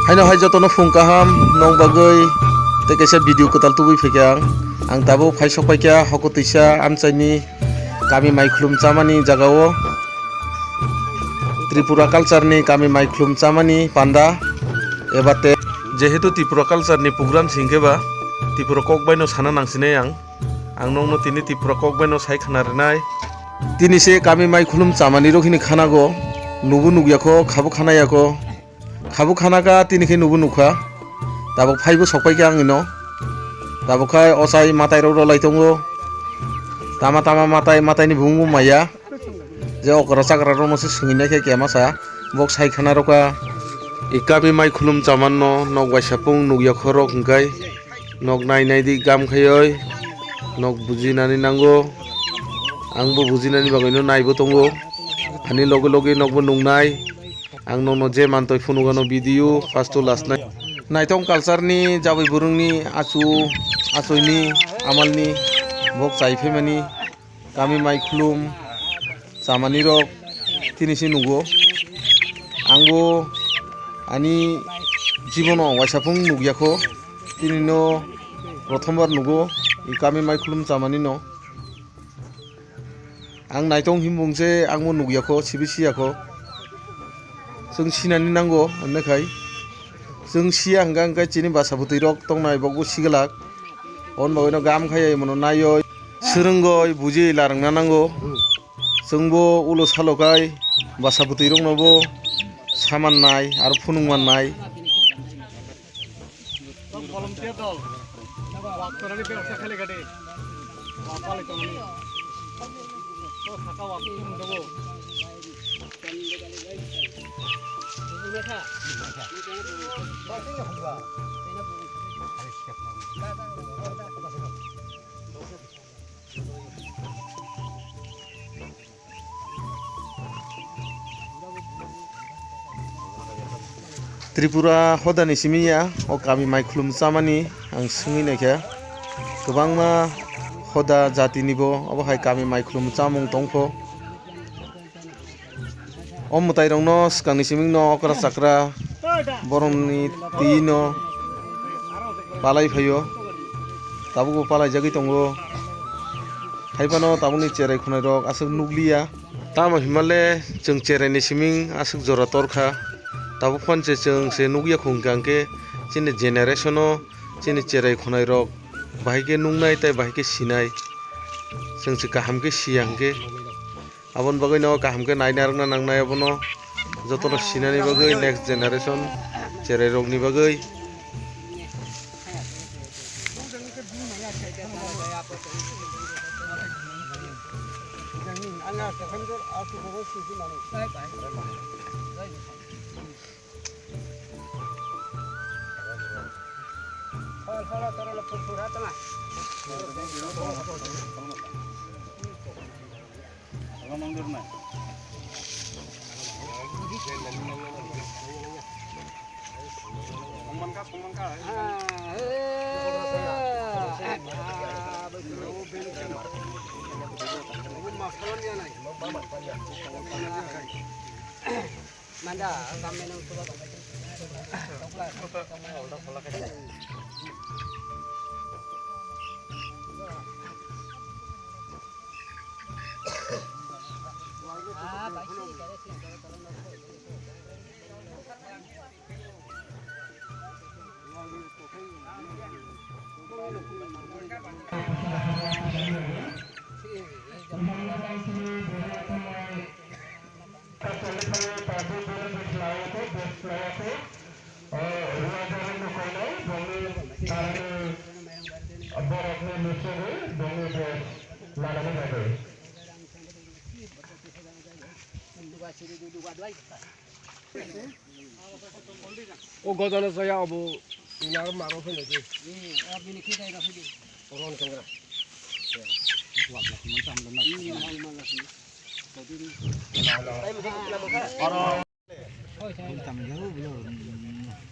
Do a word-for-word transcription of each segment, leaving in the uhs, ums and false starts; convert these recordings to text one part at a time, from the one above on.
Haino hai jotono phung kaham nong bagwi tei kaisa video kwtal tubui phaikha ang. Ang tabuk phai sok paikha hoko twisa amchaini kami maikhulum chamani jagao. Tripura culture ni kami maikhulum chamani panda eba te. Jehetu Tripura culture ni program singkhe ba Tripura kok baino sana nangsinai ang. Ang nokno tini Tripura kok baino sai khna rwnai. Tini se kami maikhulum chamani rok hini khanago, nubo nukya kho, khabo khanaya kho. Khabo khana kha, tini khe nubo nukha. Tabuk phaibo sok paikha ang ino. Tabuk khai ochai matai rok rwlai tongo. Tama tama matai, matai ni bumung bo maya. Je okra chakra rokno se swngwi naikhe kemasa. Bok sai khana rwkha. I kami maikhulum chamanno nok waisa pung nukya khorok hwnkhe. Nok nai nai di gam khaioi, nok bujinani nango, ang bo bujinani bagwino naibo tongo, ani loge loge nokbo nungnai, ang nokno je mantoi phunukgano video first to last nai. Naithok culture ni jabwi burungni achu, achoini, amalni, bok chai phaimani. Kami maikhulum chamanirok tini se nugo. Angbo ani jibono waisa phung nukya kho. Tini no prothombar nugo i kami maikhulum chamanino. Ang naithok himbung se angbo nukya kho, sibi siya kho. Chwng sinani nango, hwnwi khai. Chwng siya hwnkha hwnkhe chini bwsa bwtwi rok tongnai bokbo siglak. Hwn bagwino gam khai imono naioi, swrwngoi, bujioi larwkna nango. Chwngbo ulo salo khai bwsa bwtwi roknobo samannai aro phunukmannai. Volunteer dol. Wak torani bebostha khailai kha de. Wak palai tongmani. To saka wak tum dogo. Tripura hodani simi ya, o kami maikhulum chamani ang swngwi naikha. Kwbangma hoda jatinibo obo hai kami maikhulum chamung tongkho. O mwtairokno swkangni simingno okra chakra borokni twi no palai phaio, tabukbo palaijagwi tongo. Haiphano tabukni cherai khwnairok aswk nukliya. Tamo hinmale chwng cheraini siming aswk jora torkha. Tabuk phan se chwng se nukya khungkha hwnkhe chini generation-o chini cherai khwnairok bahai khe nuknai tei bahai khe sinai. Chwng se kaham khe siya hwnkhe. Aboni bagwino kaham khe naina rwkna nangnai abono, jotono sinani bagwi next generation cherairokni bagwi. Manda, kami nang tuwa. O godano saya obo inar maro phone di. Ron tengra.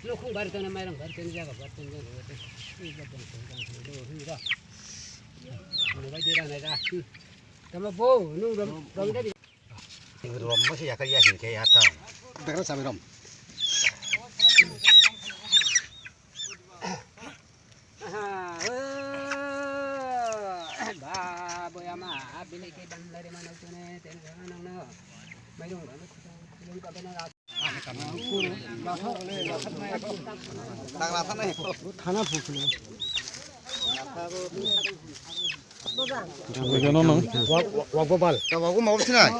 Nukhung bari tongna mairang bari tongna jaga bari tongna jaga. Tama bo nung rom rom de. Rom mo se yakar ya hin ke ya ta. Dakra sabi rom. Wak, wak, wak bopal. Ta wak bo mabo sinai.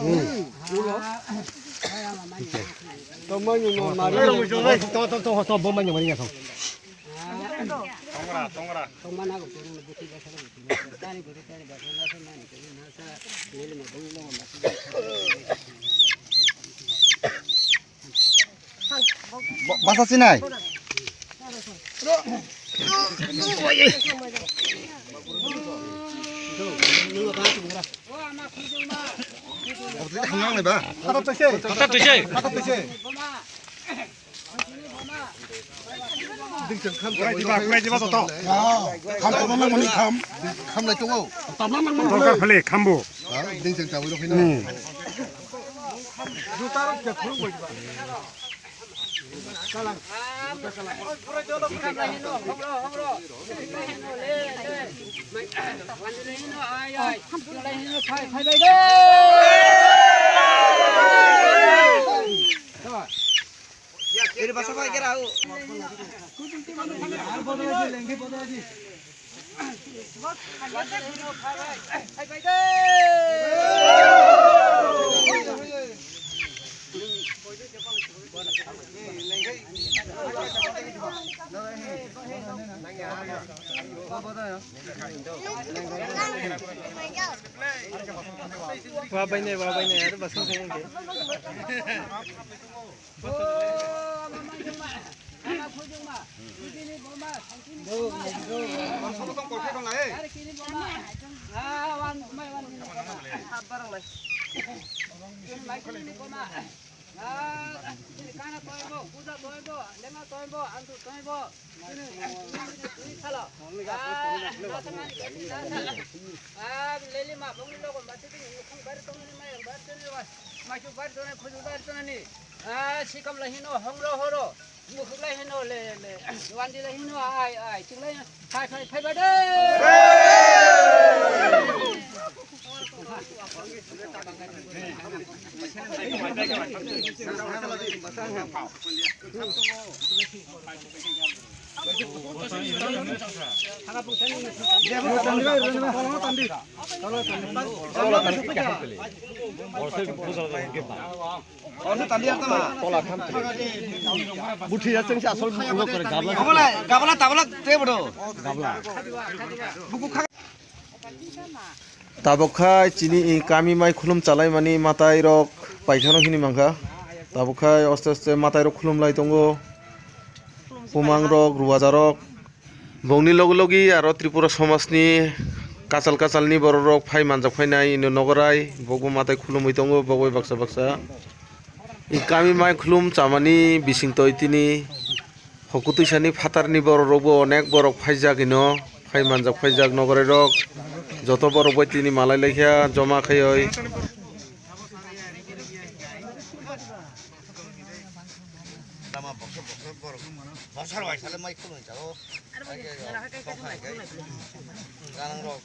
To, to, to, to, bo manya manya to. Bo-, basa sinai. Hata tuise. Hata tuise. Kham tongma nang mani kham. Kham lai tongo. Tongkar phale khambo. Ding chang chawi rok hino. Hmm. Iri basa bai kera u. Wa bai nai, wa bai nai, aro basing thang khe. Ah, sikam lahino hongro horo. Mukhuk lai hino le, le. Wandi lai hino ai, ai. Ching lai, phai, phai, phai ba de. Buthi ya chengse asol bukhuk kore gabla. Gabla, gabla, tabla, tebo do. Gabla. Bukhuk kha. Tabok khai chini i kami mai khulum chalai mani matai rok paithano hini mankha. Tabok khai oste oste matai rok khulum lai tongo. Bumang rok, ruwaja rok. Bongni logi logi aro Tripura somajni kachal kachalni bororok phai manjak phainai ino nogorai, bokbo matai khulumwi tongo, bokbai baksa baksa. I kami mai khulum chamani bisingtwi tini hokutwisani phatarni bororokbo onek borok phaijak ino, phai manjak phaijak nogorairok. Joto borok bai tini malai laikha joma khaioi. Tama bosor bosor borok bosor bai sale mai khulumwi jago. Ganang rok.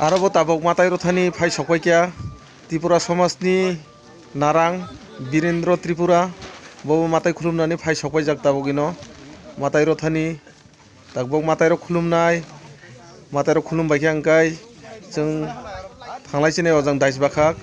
Aro bo tabok matai rwthani phai sokpaikha Tripura somajni narang Birendra Tripura, bo matai khulumnani phai sokpaijak tabok ino matai rwthani. Takbok matai rok khulumnai, matai rok khulum bai khe ang kai chwng thanglai sinai o jang dais bakhak.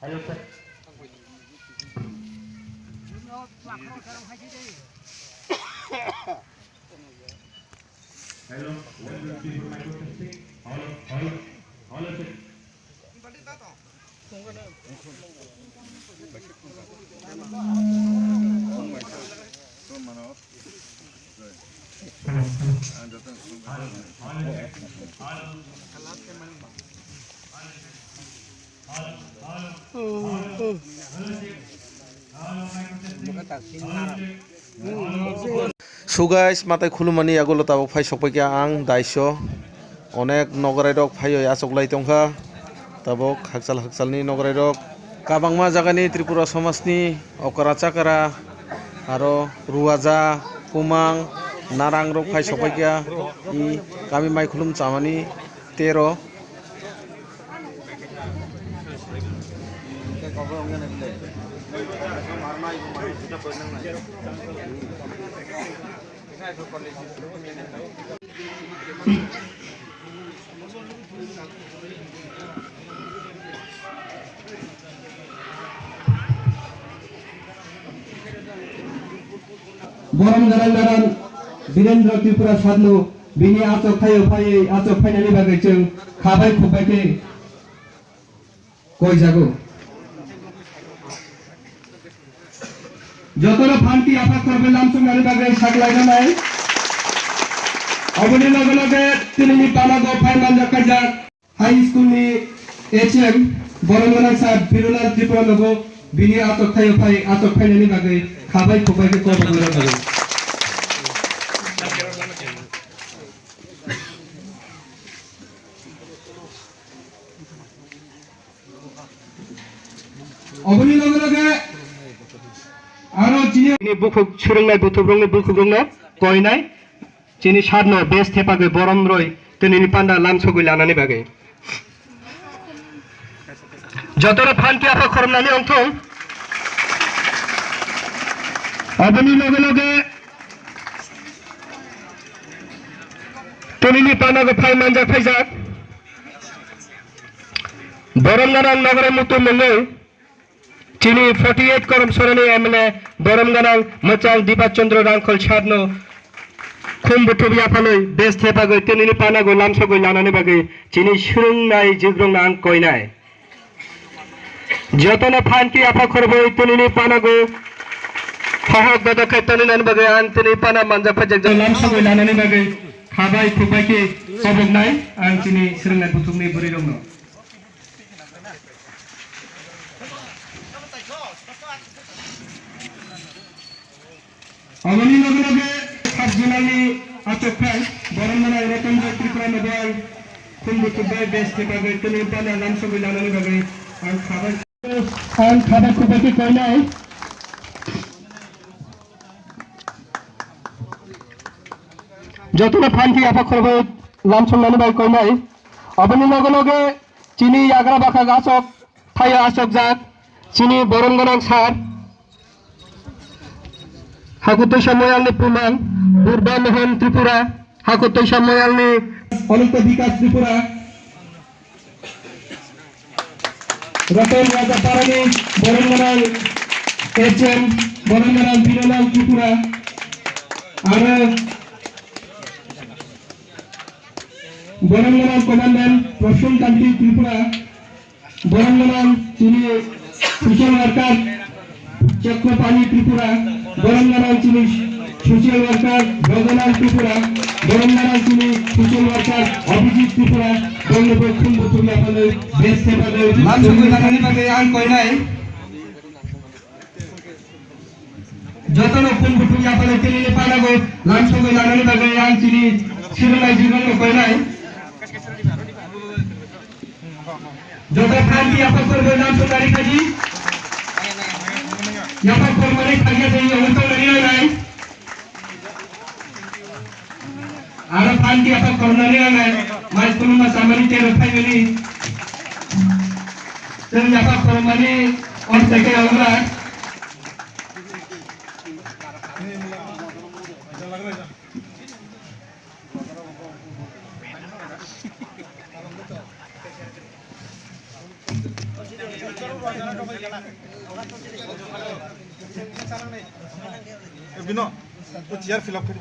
Hello, sir. Hello, one, two, three, four, microphone testing. Hello, hello, hello, check. So guys, matai khulumani yagulo tabuk phai sokpaikha ang Daiso. Onek nogorairok phaiwi achoklai tongkha. Tabuk hakchal hakchalni nogorairok. Kabangma jagani Tripura somajni okra chakra aro Ruaja, Kumang, Narangrok phai sokpaikha. I kami maikhulum chamani tero. Borom gwnang gwnang Birendra Tripura sarno bini achuk thaio phaiwi achuk phainani bagwi chwng kha bai khuk bai khe koijago. Jotono phanti yapha khorbai lamsoknani bagwi saklaina nai. Oboni loge loge tinini panago phai manjak kaijak high school ni H M Borom gwnang sir Birulal Tripura nogo bini achuk thaio phai achuk phainani bagwi kha bai khuk bai khe kok bagwi rw jago. Oboni loge loge aro chini bukhuk swrwngnai buthukrokni bukhukrokno koinai chini sarno best thepagwi borom rwi tini ni panda lamsogwi lanani bagwi. Jotono phanti yapha khoromnani wngthong. Oboni loge loge tini ni panago phai manjak phaijak. Borom gwnang nogore mutu mwnwi chini forty eight Korom Sorani M L A Borom gwnang mwchang Diba Chandra Rangkhol sarno khum buthub yaphanwi best thepagwi tini ni panago lamsogwi lanani bagwi chini swrwngnai jikrokno ang koinai. Jotono phanti yapha khorbai tini ni panago hohok dodo khe toni nani bagwi ang tini pana manjak phaijak lamsogwi lanani bagwi kha bai khuk bai khe koboknai ang tini swrwngnai buthubni bwrwirokno. Aboni loge loge sub zonal ni achuk phai Borom gwnang Roton Joy Tripura nogo ang khum buthub bai best thepagwi tini pana lamsogwi lanani bagwi ang kha bai ang kha bai khuk bai khe koinai. Jotono phanti yapha khorbai lamsoknani bai koinai. Aboni loge loge chini yagra bwkhak achuk thaio achukjak chini borom gwnang sir Hakutoisa Moyalni Pumang, Durga Mohan Tripura, Hakutoisa Moyalni Ananta Bikas Tripura, Ratan Raja Parani, Borom gwnang H M, Borom gwnang Binolal Tripura, aro Borom gwnang Commandant Prasun Kanti Tripura, Borom gwnang chini social worker Chakmapani Tripura, borom gwnang chini social worker Bhojonan Tripura, borom gwnang chini social worker Abhijit Tripura, bongni bo khum buthub yaphanwi best thepagwi lamsogwi lanani bagwi ang koinai. Jotono khum buthub yaphanwi tini ni panago lamsogwi lanani bagwi ang chini swrwngnai jikrokno koinai. Joto phanti yapha khorbai lamsoknani phaidi. Yapha khormani phaiya tei yongwi tongnani nangnai. Aro phanti yapha khormani nangnai. Mai khulumma chamani tero phaimani. Chwng yapha khormani orteke wngra. Bino, o chair fill up khe di.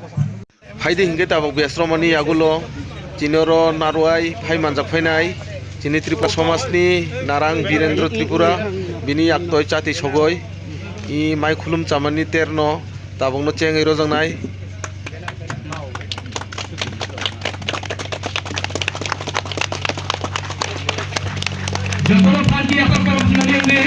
Phaidi hinkhe tabuk Biasromani yagulo chini oro narwai phai manjak phainai chini Tripura somajni narang Birendra Tripura, bini yaktoi chati sogoi i mai khulum chamani terno tabukno chengwi rojaknai. Jotono phan di, atak taro sinali ang de.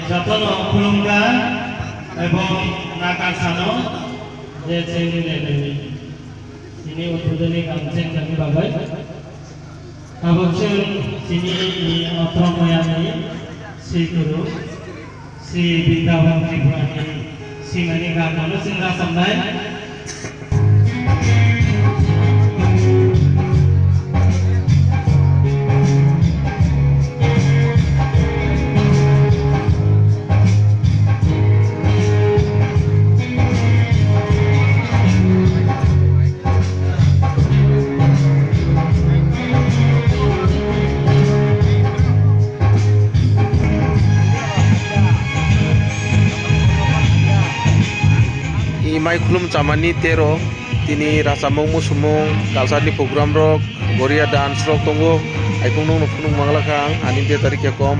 Jotono khulumkha ebong nakar sano je chini level ni chini uthuduni kamcheng jani bagwi. Tabuk chwng chini i otro mayani sikuru Sri Brindaban Tripura ni simani gana no chwng rwchapnai. I mai khulum chamani tero tini rachapmung, muchumung, culture ni program rok, goria dance rok tongo. Haiphung nokno phunuk manglakha ang, ani de tarikhe kom.